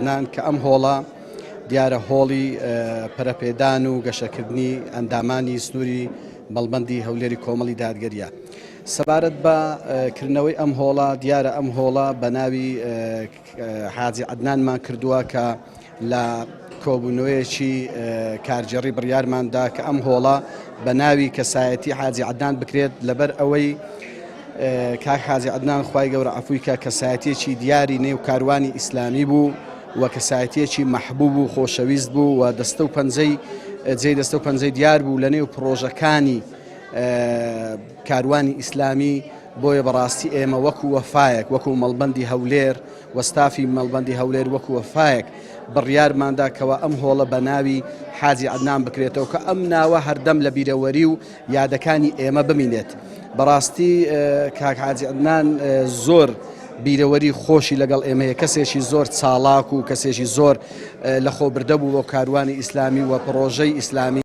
عەدنان کە ئەم هۆڵە دیارە هۆڵی پەرەپێدان و گەشەکردنی ئەندامانی سنووری مەڵبەندی هەولێری کۆمەڵی دادگەریە. سەبارەت بە کردنەوەی ئەم هۆڵە دیارە ئەم هۆڵە بە ناوی حاجی عەدنانمان کردووە کە لە کۆبوونەوەیەکی کارگێڕی بڕیارماندا کە ئەم هۆڵە بە ناوی کەسایەتی حاجی عەدنان بکرێت لەبەر ئەوەی کاک حاجی عەدنان خوای گەورە عەفوی کە کەسایەتیەکی دیاری نێو کاروانی ئیسلامی بوو و کەسایەتیەکی مەحبوب و خۆشەویست بوو و دەستە و پەنجەی جێی دەستە و پەنجەی دیار بوو لە نێو پڕۆژەکانی کاروانی ئیسلامی بۆیە بەڕاستی ئێمە وەکو وەفایەک وەکو مەڵبەندی هەولێر و ستافی مەڵبەندی هەولێر وەکو وەفایەک بڕیارماندا کەوا ئەم هۆڵە بە ناوی حاجی عەدنان بکرێتەوە کە ئەم ناوە هەردەم لە بیرەوەری و یادەکانی ئێمە بمینێت. بەڕاستی کاک حاجی عەدنان زۆر بیرەوەری خۆشی لەگەڵ ئێمە هەیە کەسێکی زۆر چاڵاک و کەسێکی زۆر لەخۆبردە بوو بۆ کاروانی ئیسلامی و پڕۆژەی ئیسلامی.